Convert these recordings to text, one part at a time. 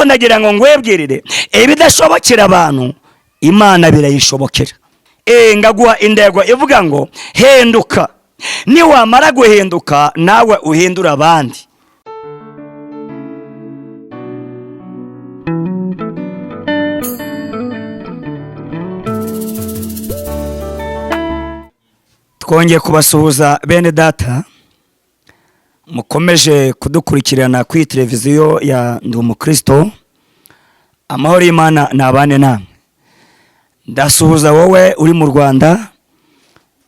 Ndagira ngo ngwebwirire ibidashobokera abantu, Imana birayishobokera. Ngaguha intego ivuga ngo hinduka, niwamara guhinduka nawe uhindura abandi. Twongeye kubasuhuza bene data mukomeje kudukurikirana kuri televiziyo ya Ndi Umukristo. Amahoro y'Imana nabane namwe. Ndasuhuza wowe uri mu Rwanda,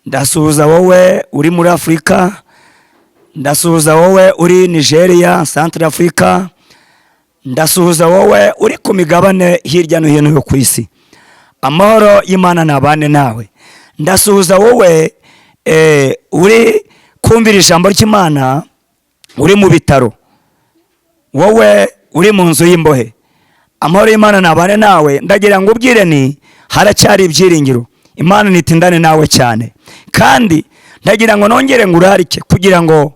ndasuhuza wowe uri muri Afurika, ndasuhuza wowe uri Nigeria, Central Africa, ndasuhuza wowe uri ku migabane hirya no hino yo ku isi. Amahoro y'Imana nabane nawe. Ndasuhuza wowe uri kumvira ijambo ry'Imana uri mu bitaro, wowe uri mu nzu y'imbohe. Amahoro y'Imana nabane nawe. Ndagira ngo ubwire ni haracyari ibyiringiro, Imana nitindane nawe cyane. Kandi ndagira ngo nongere ngurarike kugira ngo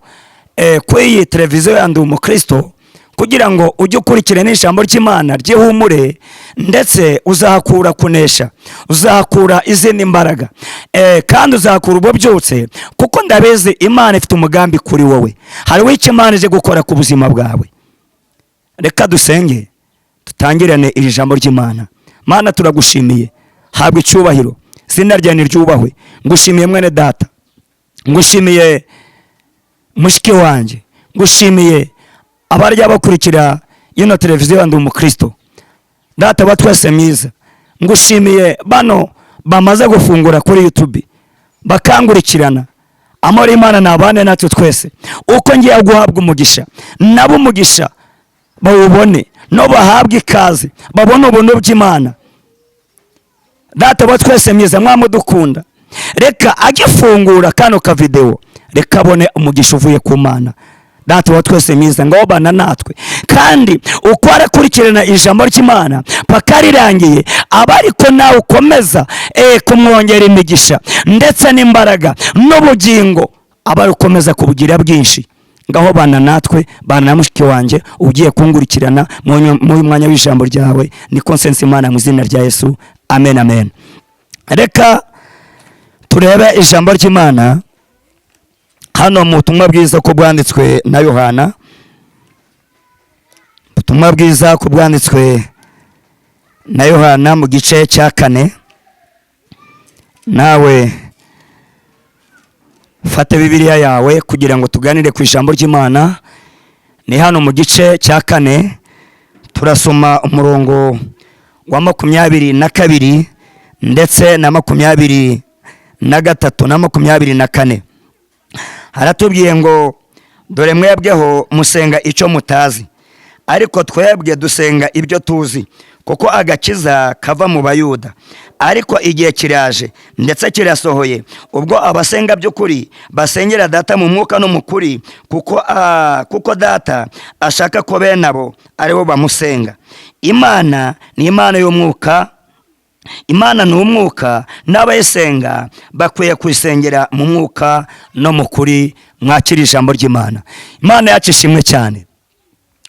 kuri iyi televiziyo ya Ndi Umukristo, kugira ngo ujye ukurikira n'ijambo ry'Imana ryihumure, ndetse uzahakura kunesha, uzahakura izindi mbaraga, kandi uzahakura ububyutse, kuko ndabizi Imana ifite umugambi kuri wowe. Hariho icyo Imana ije gukora ku buzima bwawe. Reka dusenge dutangirane iri jambo ry'Imana. Mana, turagushimiye, habwa icyubahiro, izina ryawe niryubahwe. Ngushimiye mwene data, ngushimiye mushiki wanjye, ngushimiye abarya bakurikira ino televiziyo Ndi Umukristo. Data wa twese mwiza, ngushimiye bano bamaze gufungura kuri YouTube bakangurikirana. Amahoro y'Imana nabane natwe twese. Uko ngiye guhabwa umugisha, nabo umugisha bawubone, no bahabwe ikaze, babone ubuntu bw'Imana. Data wa twese mwiza, mwamudukunda, reka agifungura kano kavidewo, reka abone umugisha uvuye ku Mana. Data wa twese mwiza, ngaho bana natwe, kandi uko arakurikirana ijambo ry'Imana paka rirangiye, aba ariko nawe ukomeza kumwongera imigisha ndetse n'imbaraga n'ubugingo, aba ukomeza kubugira bwinshi. Ngaho bana natwe, bana na mushiki wanjye ugiye kungurikirana mu mwanya w'ijambo ryawe. Ni konsensi Imana mu izina rya Yesu, amen, amen. Reka turebe ijambo ry'Imana hano mu butumwa bwiza ko bwanditswe na Yohana. Ubutumwa bwiza ko bwanditswe na Yohana mu gice cya 4. Nawe fata Bibiliya yawe kugira ngo tuganire ku ijambo ry'Imana. Ni hano mu gice cya 4, turasoma umurongo wa 22 ndetse na 23 na 24. Haratubwiye ngo dore mwebweho musenga icyo mutazi, ariko twebwe dusenga ibyo tuzi, kuko agakiza kava mu Bayuda. Ariko igihe kiraje ndetse kirasohoye, ubwo abasenga by'ukuri basengera Data mu mwuka no mu kuri, kuko Data ashaka ko bene abo aribo bamusenga. Imana ni Imana y'umwuka, Imana ni umwuka, n'abayisenga bakwiye kuyisengera mu mwuka no mu kuri. Mwakira ijambo ry'Imana. Imana yacu ishimwe cyane.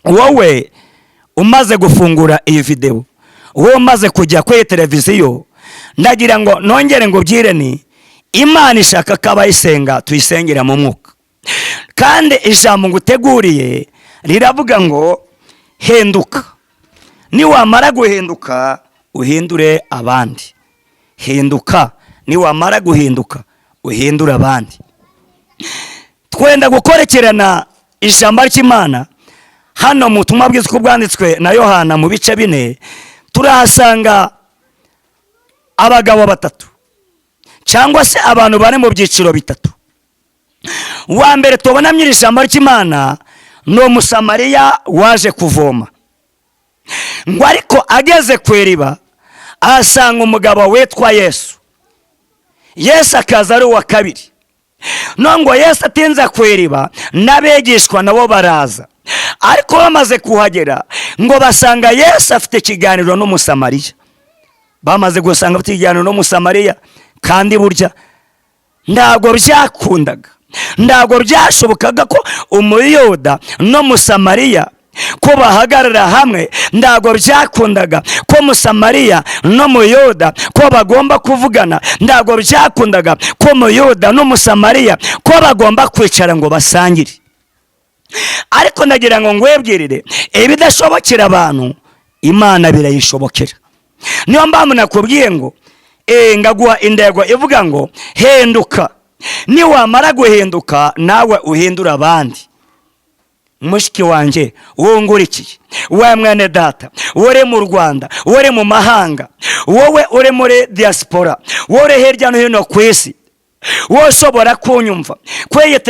Wowe umaze gufungura iyi videwo, wowe umaze kujya kuri televiziyo, ndagira ngo nongere ngo byire ni Imana ishaka ko abayisenga tuyisengera mu mwuka. Kandi ijambo nguteguriye riravuga ngo hinduka, niwamara guhinduka uhindure abandi. Hinduka, niwamara guhinduka uhindure abandi. Twenda gukorekerana ijambo ry'Imana hano mu butumwa bwiza uko bwanditswe na Yohana mu bice 4. Turahasanga abagabo batatu cyangwa se abantu bari mu byiciro bitatu. Uwa mbere tubona mu ijambo ry'Imana ni Umusamariya waje kuvoma, ngo ariko ageze ku iriba ahasanga umugabo witwa Yesu. Yesu akaza ari uwa kabiri. Nongo Yesu atinze ku iriba, n'abigishwa nabo baraza, ariko bamaze kuhagera ngo basanga Yesu afite ikiganiro n'Umusamariya. Bamaze gusanga afite ikiganiro n'Umusamariya, kandi burya ntabwo byakundaga, ntabwo byashobokaga ko Umuyuda n'Umusamariya Ko bahagarara hamwe ntabwo byakundaga, ko Musamariya n'Umuyuda ko bagomba kuvugana ntabwo byakundaga, ko Umuyuda n'Umusamariya ko bagomba kwicara ngo basangire. Ariko ndagira ngo ngwebwirire, ibidashobokera abantu Imana birayishobokera. Niyo mpamvu nakubwiye ngo ngaguha intego ivuga ngo hinduka. Niwamara guhinduka, nawe uhindura abandi. Mushiki wanjye wungurikiye, we mwene data uri mu Rwanda, uri mu mahanga, wowe uri muri diaspora, wowe uri hirya no hino ku isi, wowe ushobora kunyumva kuri iyi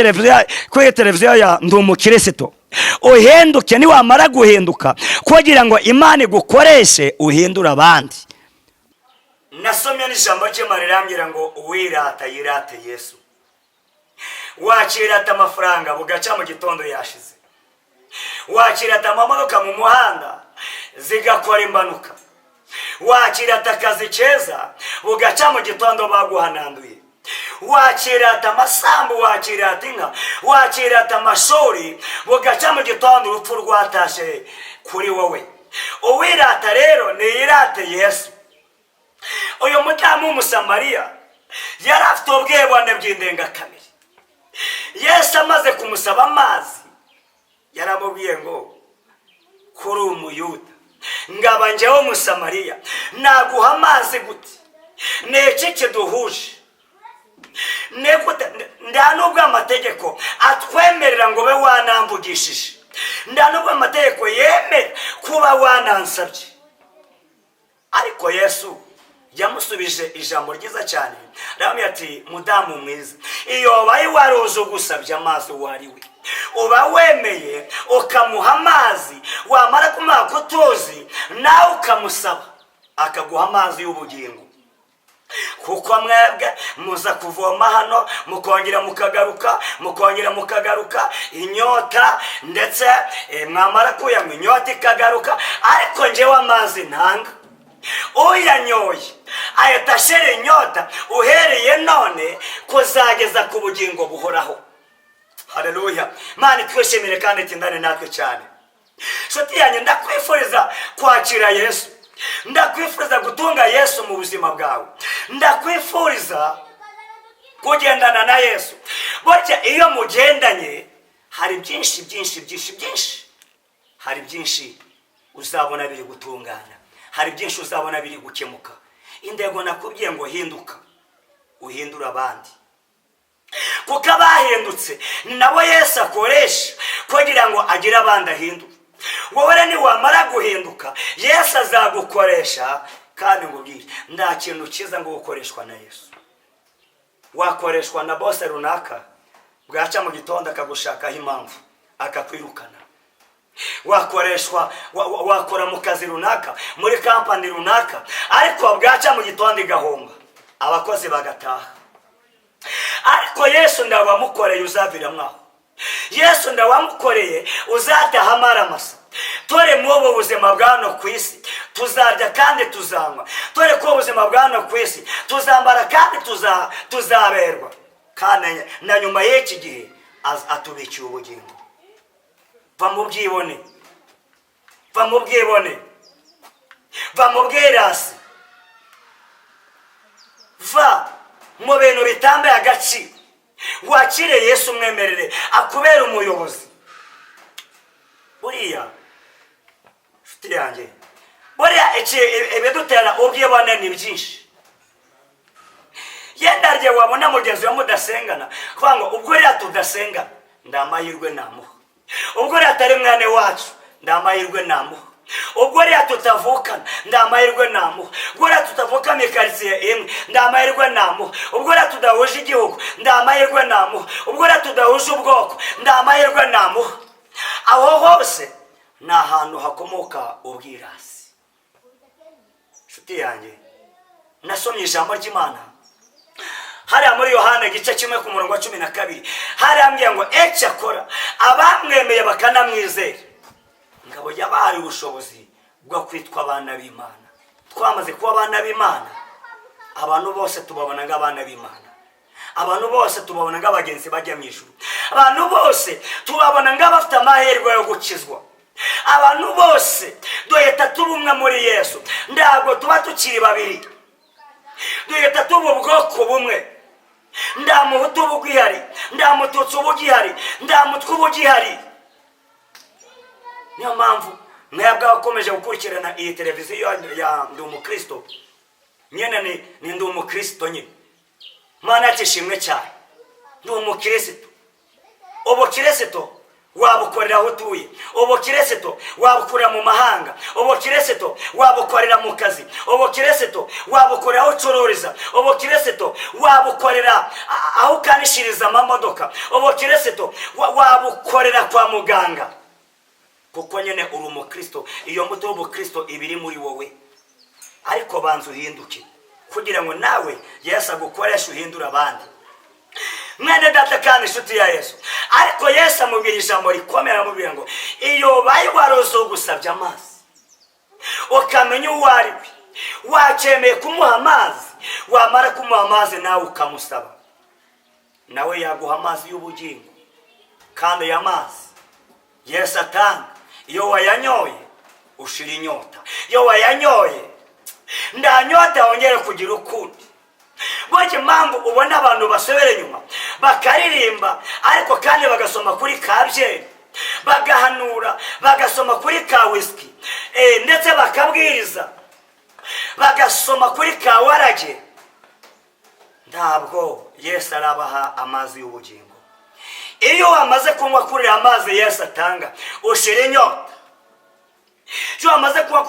televiziyo ya Ndi Umukristo, uhinduke. Niwamara guhinduka, kugira ngo Imana igukoreshe uhindure abandi. Nasomye n'ijambo ry'Imana rirambwira ngo uwirata yirate Yesu. Wakirata amafaranga, bugaca mu gitondo yashize. Wakirata amamodoka mu muhanda zigakora impanuka. Wakirata akazi keza, bugaca mu gitondo baguhananduye. Wakirata amasambu, wakirata inka, wakirata amashuri, bugaca mu gitondo urupfu rwatashe kuri wowe. Uwirata rero niyirate Yesu. Uyu mudamu w'Umusamariya yari afite ubwibone bw'indengakamere. Yesu amaze kumusaba amazi, yaramubwiye ngo kuri Umuyuda ngaba njyewe Umusamariya, naguha amazi gute? Ni iki kiduhuje? Nta nubwo amategeko atwemerera ngo ube wanamvugishije, nta nubwo amategeko yemera kuba wanansabye. Ariko Yesu yamusubije ijambo ryiza cyane, aramubwira ati: "Mudamu mwiza, iyo wabaye waruzi ugusabye amazi uwo ari we, uba wemeye ukamuha amazi. Wamara kumuha kutuzi, nawe ukamusaba akaguha amazi y'ubugingo, kuko mwebwe muza kuvoma hano, mukongera mukagaruka, mukongera mukagaruka, inyota ndetse mwamara kuyanywa inyota ikagaruka. Ariko njyewe amazi ntanga, uyanyoye ahita ashira inyota uhereye none kuzageza ku bugingo buhoraho." Haleluya! Mana twishimire kandi itindane natwe cyane. Nshuti yanjye, ndakwifuriza kwakira Yesu, ndakwifuriza gutunga Yesu mu buzima bwawe, ndakwifuriza kugendana na Yesu. Burya iyo mugendanye hari byinshi, byinshi, byinshi, byinshi, hari byinshi uzabona biri gutungana, hari byinshi uzabona biri gukemuka. Intego nakubwiye ngo hinduka uhindure abandi, kuko abahindutse ni nabo Yesu akoresha kugira ngo agire abandi ahindure. Wowe rero niwamara guhinduka, Yesu azagukoresha. Kandi ngo ubwire, nta kintu cyiza ngo gukoreshwa na Yesu. Wakoreshwa na boss runaka, bwaca mu gitondo akagushakaho impamvu akakwirukana. Wakoreshwa wakora mu kazi runaka, muri kampani runaka, ariko bwaca mu gitondo igahomba, abakozi bagataha. Ariko Yesu ndawamukoreye uzaviramo aho. Yesu ndawamukoreye uzataha amaramasa. Tore muri ubu buzima bwa hano ku isi tuzarya kandi tuzanywa. Tore ko ubuzima bwa hano ku isi tuzambara kandi tuzaberwa. Kandi na nyuma y'iki gihe atubikiye ubugingo. Va mu bwibone, va mu bwibone, va mu bwirasi, va mu bintu bitambaye agaciro, wakire Yesu, umwemerere akubera umuyobozi. Buriya nshuti yanjye, buriya ibidutera ubwibone ni byinshi. Yenda rye wabona mugenzi we mudasengana, kuvuga ngo ubwo ririya tudasengana nda mahirwe namuha, ubwo ririya atari mwene wacu nda mahirwe namuha, ubwo ririya tutavukana nda mahirwe namuha, ubwo ririya tutavuka mu ikaritsiye imwe nda mahirwe namuha, ubwo ririya tudahuje igihugu nda mahirwe namuha, ubwo ririya tudahuje ubwoko nda mahirwe namuha. Aho hose ni ahantu hakomoka ubwirasi. Nshuti yanjye, nasomye ijambo ry'Imana hariya muri Yohana igice 1 ku murongo wa 12. Hariya ngo icyakora abamwemeye bakanamwizera, ngabo yabahaye ubushobozi bwo kwitwa abana b'Imana. Twamaze kuba abana b'Imana, abantu bose tubabona nk'abana b'Imana, abantu bose tubabona nk'abagenzi bajya mu ijuru, abantu bose tubabona nk'abafite amahirwe yo gukizwa. Abantu bose duhita tuba umwe muri Yesu, ntabwo tuba tukiri babiri, duhita tuba ubwoko bumwe. Nta Muhutu uba ugihari, nta Mututsi uba ugihari, nta Mutwe uba ugihari. Niyo mpamvu mwebwe abakomeje gukurikirana iyi televiziyo ya Ndi Umukristo nyine, ni Ndi Umukristo nyine. Mana yacu ishimwe cyane. Ndi Umukristo. Ubukristo wabukorera aho utuye, ubukristo wabukorera mu mahanga, ubukristo wabukorera mu kazi, ubukristo wabukorera aho ucururiza, ubukristo wabukorera aho ukanishiriza amamodoka, ubukristo wabukorera kwa muganga, kuko nyine uri umukristo. Iyo mbuto y'ubukristo iba iri muri wowe. Ariko banza uhinduke kugira ngo nawe Yesu agukoreshe uhindure abandi. Mwene data kandi inshuti ya Yesu, ariko Yesu amubwira ijambo rikomeye, aramubwira ngo: "Iyo ubaye waroze ugusabye amazi, ukamenya uwo ari we, wacyemeye kumuha amazi, wamara kumuha amazi nawe ukamusaba, nawe yaguha amazi y'ubugingo." Kandi aya mazi Yesu atanga, iyo wayanyoye ushira inyota. Iyo wayanyoye nta nyota wongere kugira ukundi. Burya impamvu ubona abantu basubira inyuma, bakaririmba ariko kandi bagasoma kuri ka byeri, bagahanura bagasoma kuri ka wisiki, ndetse bakabwiriza bagasoma kuri ka warage, ntabwo Yesu arabaha amazi y'ubugingo. Iyo wamaze kunywa kuri aya mazi Yesu atanga, ushira inyota. Iyo wamaze kunywa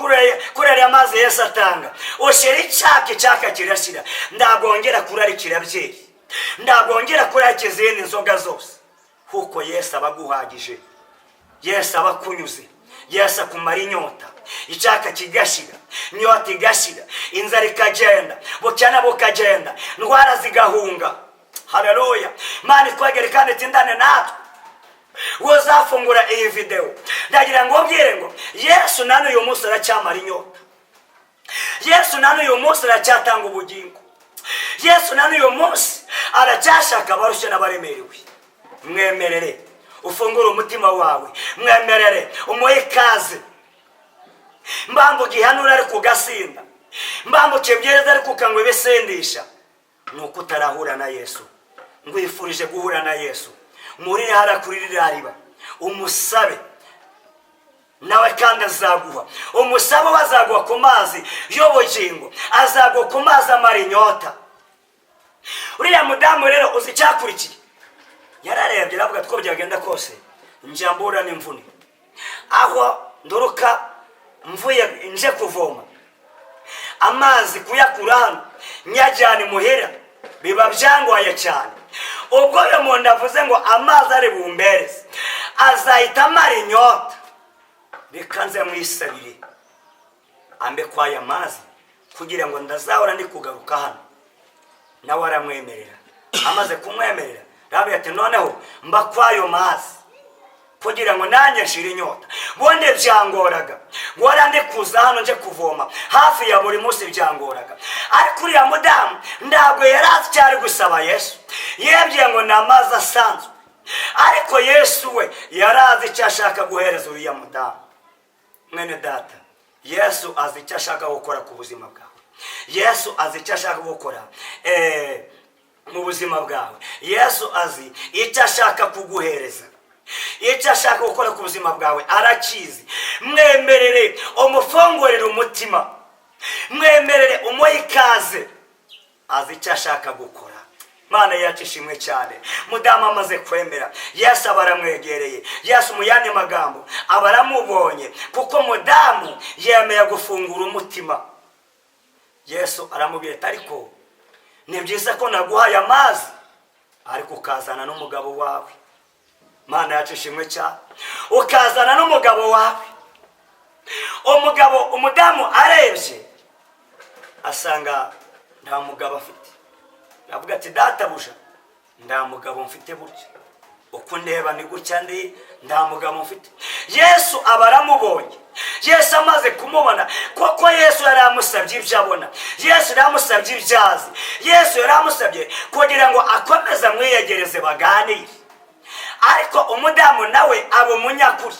kuri ariya mazi Yesu atanga, ushira icyaka, icyaka kirashira. Ntabwo wongera kurarikira byeri, ntabwo wongera kurarikira izindi nzoga zose, kuko Yesu aba aguhagije, Yesu aba akunyuze, Yesu akumara inyota, icyaka kigashira, inyota igashira, inzara ikagenda, bukena bukagenda, indwara zigahunga. Haleluya! Imana itwegere kandi itindane natwe. Uzafungura iyi videwo, ndagira ngo ubwire ngo Yesu nane uyu munsi aracyamara inyota, Yesu nane uyu munsi aracyatanga ubugingo, Yesu nane uyu munsi aracyashaka abarushye n'abaremerewe. Mwemerere ufungure umutima wawe, mwemerere umuhe ikaze. Mbambuka ihanura ariko ugasinda, mbambuka ibyiza ariko ukanywa ibisindisha, ni uko utarahura na Yesu. Ngwifurije guhura na Yesu. Murire hariya kuri ririya riba, umusabe nawe kandi azaguha. Umusabe we azaguha ku mazi y'ubugingo, azaguha ku mazi amara inyota. Uriya mudamu rero, uzi icyakurikiye? Yararebye aravuga ati: "Ko byagenda kose njya mbura n'imvune aho nduruka mvuye nje kuvoma amazi, kuyakura hano nyajyana imuhira biba byangwaye cyane. Ubwo uyu muntu avuze ngo amazi ari bumbereze azahita amara inyota, reka nze mwisabire ambe kwaya mazi kugira ngo ndazahora ndi kugaruka hano." Nawe aramwemerera. Amaze kumwemerera, aravuga ati: "Noneho mba kwayo mazi kugira ngo nanjye nshire inyota. Bundi byangoraga guhora ndi kuza hano nje kuvoma hafi ya buri munsi, byangoraga." Ariko uriya mudamu ntabwo yari azi icyo ari gusaba Yesu. Yebye ngo ni amazi asanzwe, ariko Yesu we yari azi icyo ashaka guhereza uriya mudamu. Mwene data, Yesu azi icyo ashaka gukora ku buzima bwawe. Yesu azi icyo ashaka gukora mu buzima bwawe. Yesu azi icyo ashaka kuguhereza, icyo ashaka gukora ku buzima bwawe arakizi. Mwemerere umufungurire umutima, mwemerere umuhe ikaze, azi icyo ashaka gukora. Mana yacu ishimwe cyane. Mudamu amaze kwemera, Yesu aba aramwegereye. Yesu mu yandi magambo aba aramubonye, kuko mudamu yemeye gufungura umutima. Yesu aramubwira ati: "Ariko ni byiza ko naguhaye amazi, ariko ukazana n'umugabo wawe." Mana yacu ishimwe cyane. Ukazana n'umugabo wawe. Umugabo, umudamu arebye asanga nta mugabo afite. Aravuga ati: "Databuja, nta mugabo mfite. Burya uko ndeba ni gutya ndi, nta mugabo mfite." Yesu aba aramubonye. Yesu amaze kumubona, kuko Yesu yari amusabye ibyo abona, Yesu yari amusabye ibyo azi, Yesu yari amusabye kugira ngo akomeze amwiyegereze baganire. Ariko umudamu nawe aba umunyakuri.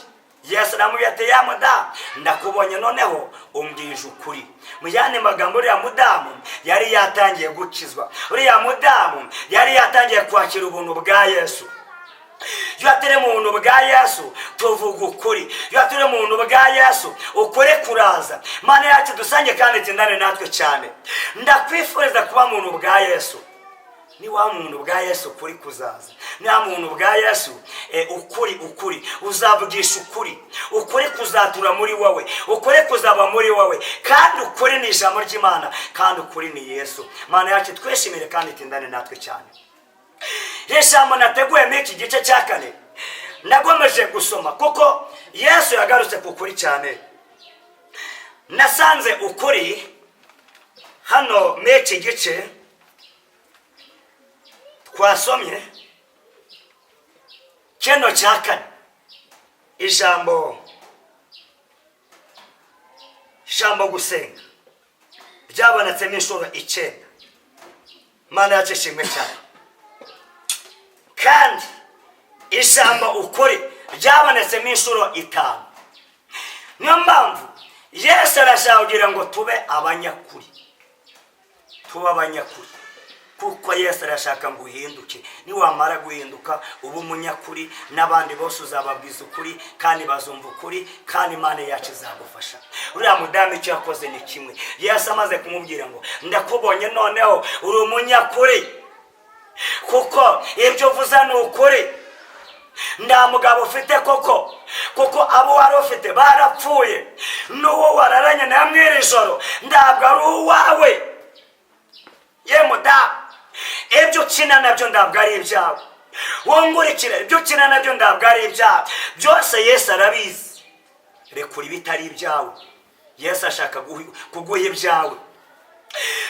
Yesu aramubwira ati: "Ya mudamu, ndakubonye, noneho umbwije ukuri." Mu yandi magambo, uriya mudamu yari yatangiye gukizwa, uriya mudamu yari yatangiye kwakira ubuntu bwa Yesu. Iyo turi mu buntu bwa Yesu tuvuga ukuri. Iyo turi mu buntu bwa Yesu ukuri kuraza. Mana yacu dusange kandi tindane natwe cyane. Ndakwifuriza kuba mu buntu bwa Yesu. Ni wa muntu bwa Yesu ukuri kuzaza. Ni wa muntu bwa Yesu ukuri uzavugisha ukuri, ukuri kuzatura muri wowe, ukuri kuzaba muri wowe. Kandi ukuri ni ijambo ry'Imana, kandi ukuri ni Yesu. Mana yacu twishimire kandi tindane natwe cyane. Iri jambo nateguye muri iki gice cya kane nagomeje gusoma kuko Yesu yagarutse ku kuri cyane. Nasanze ukuri hano muri iki gice twasomye kino cya kane. Ijambo gusenga ryabonetsemo inshuro 9. Mana yacu ishimwe cyane. Kandi ijambo ukuri ryabonetsemo inshuro 5. Niyo mpamvu Yesu arashaka kugira ngo tube abanyakuri, tube abanyakuri, kuko Yesu arashaka ngo uhinduke. Niwamara guhinduka uba umunyakuri, n'abandi bose uzababwiza ukuri kandi bazumva ukuri, kandi Imana yacu izagufasha. Uriya mudamu icyo yakoze ni kimwe. Yesu amaze kumubwira ngo: "Ndakubonye, noneho uri umunyakuri, kuko ibyo uvuze ni ukuri. Nta mugabo ufite koko, kuko abo wari ufite barapfuye, n'uwo wararanye nawe mw'iri joro ntabwo ari uwawe. Ye mudamu, ibyo ukina nabyo ntabwo ari ibyawe. Wungurikire, ibyo ukina nabyo ntabwo ari ibyawe." Byose Yesu arabizi. Rekura ibitari ibyawe. Yesu ashaka kuguha ibyawe.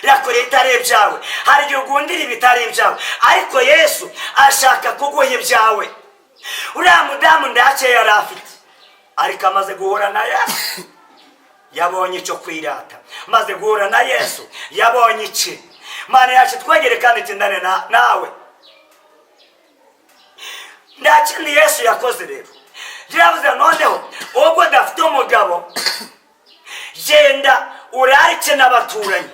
Rekura ibitari ibyawe. Hari igihe ugundira ibitari ibyawe, ariko Yesu ashaka kuguha ibyawe. Uriya mudamu ndacye yari afite, ariko amaze guhura na Yesu yabonye icyo kwirata. Amaze guhura na Yesu yabonye iki. Mana yacu twegere kandi tindane nawe. Nta kindi Yesu yakoze rero. Yaravuze: "Noneho ubwo udafite umugabo, genda urarike n'abaturanyi.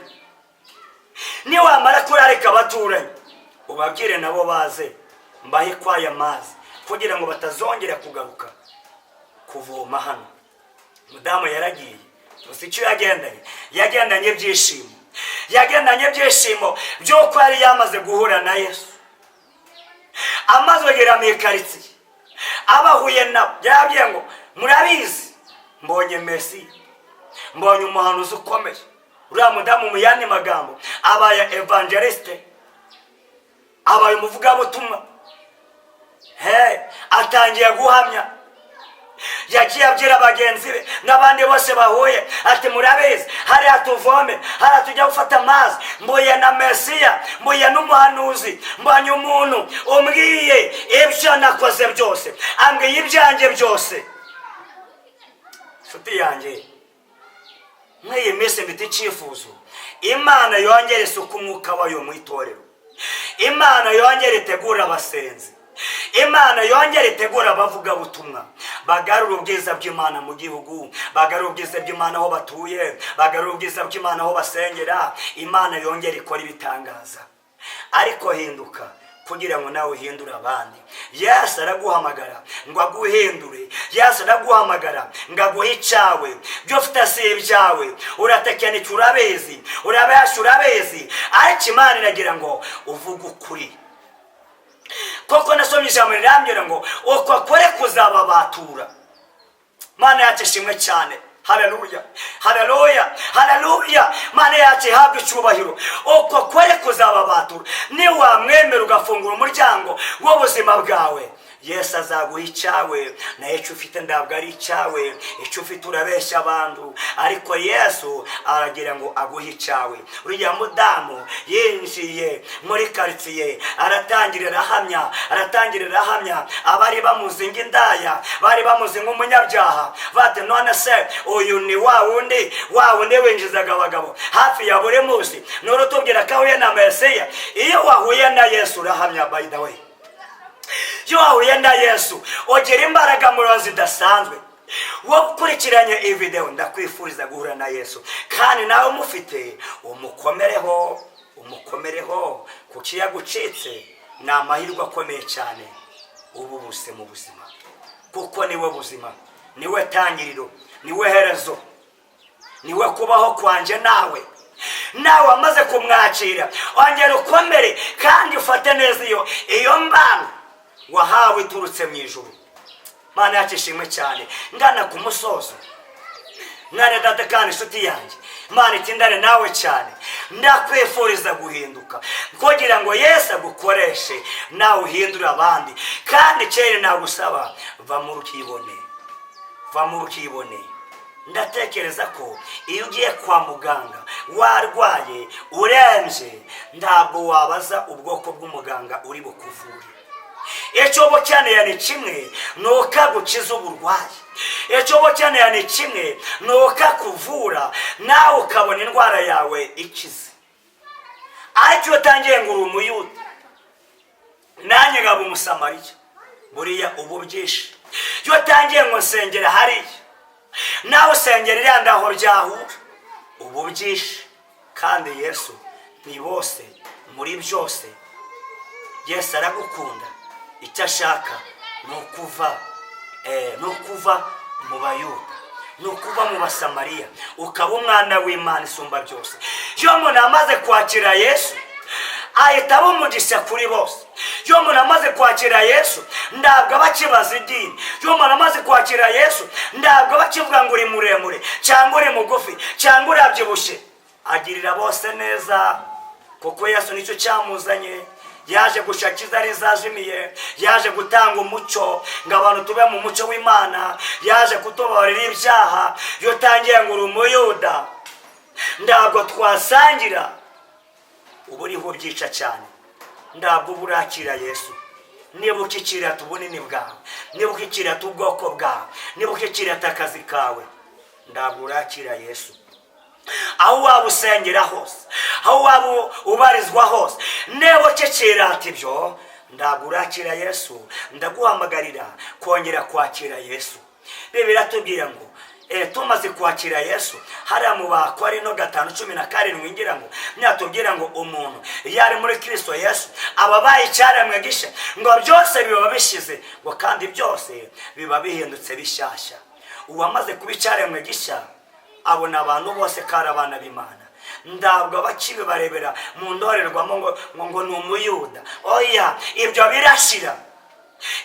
Niwamara kurarika abaturanyi, ubabwire nabo baze mbahe kwaya mazi, kugira ngo batazongera kugaruka kuvoma hano." Mudamu yaragiye. Gusa icyo yagendanye, yagendanye ibyishimo. Yagendanye ibyishimo by'uko yari yamaze guhura na Yesu. Amaze kugera mu ikaritsiye, abahuye nabo, yarabwiye ngo: "Murabizi, mbonye Mesiya, mbonye umuhanuzi ukomeye." Uriya mudamu, mu yandi magambo, abaye évangéliste, abaye umuvugabutumwa. He atangiye guhamya. Yagiye abwira bagenzi be n'abandi bose bahuye ati: "Murabizi, hariya tuvome, hariya tujya gufata amazi, mbuye na Mesiya, mbuye n'umuhanuzi, mbonye umuntu umbwiye ibyo nakoze byose, ambwiye ibyanjye byose." Nshuti yanjye, nk'iyi minsi mfite icyifuzo: Imana yongere isuku umwuka wayo mu itorero, Imana yongere itegure abasenzi, Imana yongere itegure abavugabutumwa, bagarure ubwiza bw'Imana mu gihugu, bagarure ubwiza bw'Imana aho batuye, bagarure ubwiza bw'Imana aho basengera. Imana yongere ikora ibitangaza. Ariko hinduka kugira ngo nawe uhindure abandi. Yesu araguhamagara ngo aguhindure. Yesu araguhamagara ngo aguhe icyawe. Byo ufite si ibyawe. Uratekenika, urabizi, urabesha, urabizi, ariko Imana iragira ngo uvuge ukuri. Koko nasomye ijambo rirambwira ngo uko kure kuzababatura. Mana yacu ishimwe cyane. Haleluya, haleluya, haleluya! Mana yacu ihabwe icyubahiro. Uko kure kuzababatura. Niwamwemera ugafungura umuryango w'ubuzima bwawe, Yesu azaguha icyawe. Nayo icyo ufite ntabwo ari icyawe. Icyo ufite urabeshya abantu, ariko Yesu aragira ngo aguhe icyawe. Uriya mudamu yinjiye muri karitsiye, aratangira arahamya, aratangira arahamya. Abari bamuzi nk'indaya, bari bamuzi nk'umunyabyaha, bati: "None se uyu ni wa wundi, wa wundi winjizaga abagabo hafi ya buri munsi, none utubwira ko ahuye na Mesiya?" Iyo wahuye na Yesu urahamya. By the way, iyo wahuye na Yesu ugira imbaraga muri zidasanzwe. Wowe ukurikiranye iyi videwo, ndakwifuriza guhura na Yesu, kandi nawe umufite umukomereho, umukomereho, kuko iyo agucitse ni amahirwe akomeye cyane uba ubuse mu buzima, kuko niwe buzima, niwe tangiriro, niwe herezo, niwe kubaho kwanjye. Nawe wamaze kumwakira, ongera ukomere kandi ufate neza iyo mbano wahawe iturutse mu ijuru. Mana yacu ishimwe cyane. Ngana ku musozo, mwana data kandi inshuti yanjye, Imana itindane nawe cyane. Ndakwifuriza guhinduka kugira ngo Yesu agukoreshe, nawe uhindure abandi. Kandi kera nagusaba, va mu rukibone, va mu rukibone. Ndatekereza ko iyo ugiye kwa muganga warwaye, urembye, ntabwo wabaza ubwoko bw'umuganga uri bukuvure. Icyo uba ukeneye ni kimwe, ni uko agukiza uburwayi. Icyo uba ukeneye ni kimwe, ni uko akuvura, nawe ukabona indwara yawe ikize. Ariko iyo utangiye ngo uri Umuyuda, nanjye nkaba Umusamariya, buriya ubu byinshi. Iyo utangiye ngo nsengera hariya, nawe usengera iriya, ndaho byahura, ubu byinshi. Kandi Yesu ni bose muri byose. Yesu aragukunda. Icyo ashaka ni ukuva mu Bayuda, ni ukuva mu Basamariya, ukaba umwana w'Imana isumba byose. Iyo umuntu amaze kwakira Yesu, ahita aba umugisha kuri bose. Iyo umuntu amaze kwakira Yesu, ntabwo aba akibaza idini. Iyo umuntu amaze kwakira Yesu, ntabwo aba akivuga ngo uri muremure cyangwa uri mugufi cyangwa urabyibushye. Agirira bose neza, kuko Yesu nicyo cyamuzanye. Yaje gushaka izari zazimiye, yaje gutanga umucyo ngo abantu tube mu mucyo w'Imana, yaje kutubabarira ibyaha. Iyo utangiye ngo uri Umuyuda, ntabwo twasangira, uba uriho byica cyane, ntabwo uba urakira Yesu. Niba ukikirata ubunini bwawe, niba ukikirata ubwoko bwawe, niba ukikirata akazi kawe, ntabwo urakira Yesu. Aho waba usengera hose, aho waba ubarizwa hose, niba ukikirata ibyo, ntabwo urakira Yesu. Ndaguhamagarira kongera kwakira Yesu. Bibiliya iratubwira ngo tumaze kwakira Yesu, hariya mu Bakorinto 5:17, ngira ngo natubwira ngo umuntu iyo ari muri Kirisito Yesu aba abaye icyaremwe gishya, ngo byose biba bishize, ngo kandi byose biba bihindutse bishyashya. Uwamaze kuba icyaremwe gishya abona abantu bose ko ari abana b'Imana. Ntabwo abakibibarebera mu ndorerwamo ngo ni Umuyuda. Oya, ibyo birashira,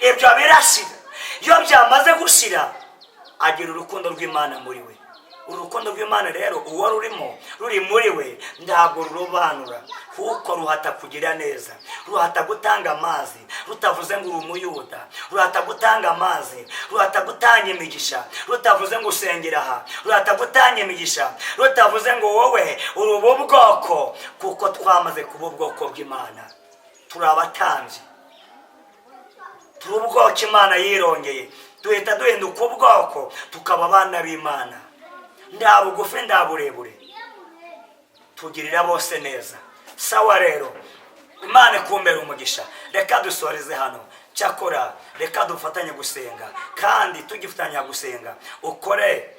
ibyo birashira. Iyo byamaze gushira, agira urukundo rw'Imana muri we. Urukundo rw'Imana rero, uwo rurimo, ruri muri we, ntabwo rurobanura, kuko ruhata kugira neza, ruhata gutanga amazi rutavuze ngo uri Umuyuda, ruhata gutanga amazi, ruhata gutanga imigisha rutavuze ngo usengera aha, ruhata gutanga imigisha rutavuze ngo wowe uri ubu bwoko, kuko twamaze kuba ubwoko bw'Imana. Turi abatambyi, turi ubwoko Imana yirongeye. Duhita duhinduka ubwoko, tukaba abana b'Imana. Nta bugufi, nta burebure, tugirira bose neza. Sawa rero, Imana ikumbera umugisha. Reka dusoreze hano. Cyakora reka dufatanye gusenga, kandi tugifatanya gusenga, ukore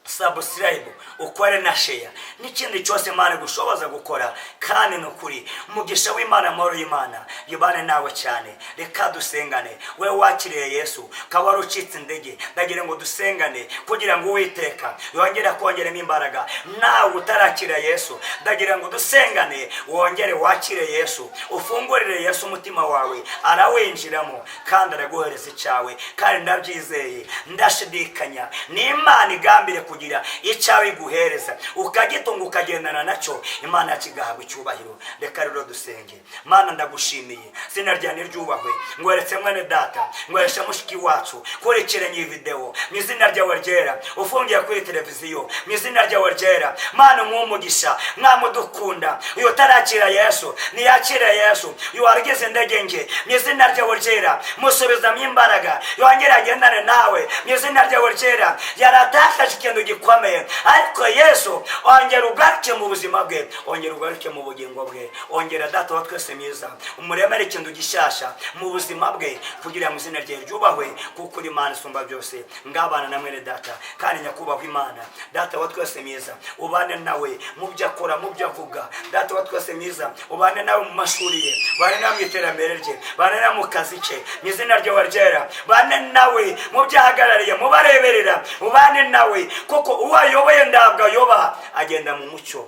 subscribe, ukore na share n'ikindi cyose Imana igushoboza gukora. Kandi ni ukuri, umugisha w'Imana, amahoro y'Imana yibane nawe cyane. Reka dusengane. We wakiriye Yesu ukaba wari ucitse intege, ndagira ngo dusengane kugira ngo Uwiteka yongere kongeremo imbaraga. Nawe utarakira Yesu, ndagira ngo dusengane, wongere wakire Yesu, ufungurire Yesu umutima wawe. Arawinjiramo kandi araguhereza icyawe, kandi ndabyizeye, ndashidikanya ni Imana igambire kugira icyawe iguhereza, ukagitunga, ukagendana nacyo, Imana yacu igahabwa icyubahiro. Reka rero dusenge. Mana, ndagushimiye, izina ryawe niryubahwe. Ngweretse mwene data, ngweretse mushiki wacu kurikiranye iyi videwo, mu izina ryawe ryera, ufungiye kuri televiziyo, mu izina ryawe ryera. Mana, umuhe umugisha. Mwamudukunda, uyu utarakira Yesu ntiyakire Yesu. Uyu wagize intege nke, mu izina ryawe ryera, musubizamo imbaraga, yongere agendane nawe mu izina ryawe ryera. Yaratakaje ikintu. gikomeye. Ariko Yesu, ongera ugaruke mu buzima bwe, ongera ugaruke mu bugingo bwe, ongera, Data wa twese mwiza, umuremere ikintu gishyashya mu buzima bwe, kugira ngo izina rye ryubahwe, kuko uri Imana isumba byose. Ngabana na mwene data, kandi nyakubahwa Imana Data wa twese mwiza, ubane nawe mu byo akora, mu byo avuga. Data wa twese mwiza, ubane nawe mu mashuri ye, ubane nawe mu iterambere rye, ubane nawe mu kazi ke, mu izina ryawe ryera. Bane nawe mu byo ahagarariye, mu bareberera, ubane nawe, kuko uwo ayoboye ntabwo ayoba, agenda mu mucyo,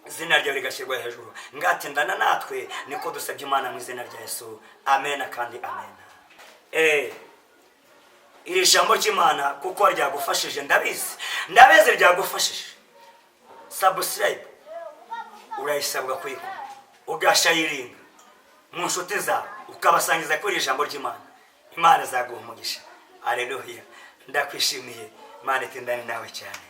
izina ryawe rigashyirwa hejuru. Ngatindana natwe, niko dusabye Imana mu izina rya Yesu. Amena kandi amena. Iri jambo ry'Imana kuko ryagufashije, ndabizi, ndabizi ryagufashije. Subscribe urayisabwa kuyikora, ugasharinga mu nshuti zawe, ukabasangiza kuri iri jambo ry'Imana. Imana izaguha umugisha. Aleluya, ndakwishimiye. Imana itindane nawe cyane.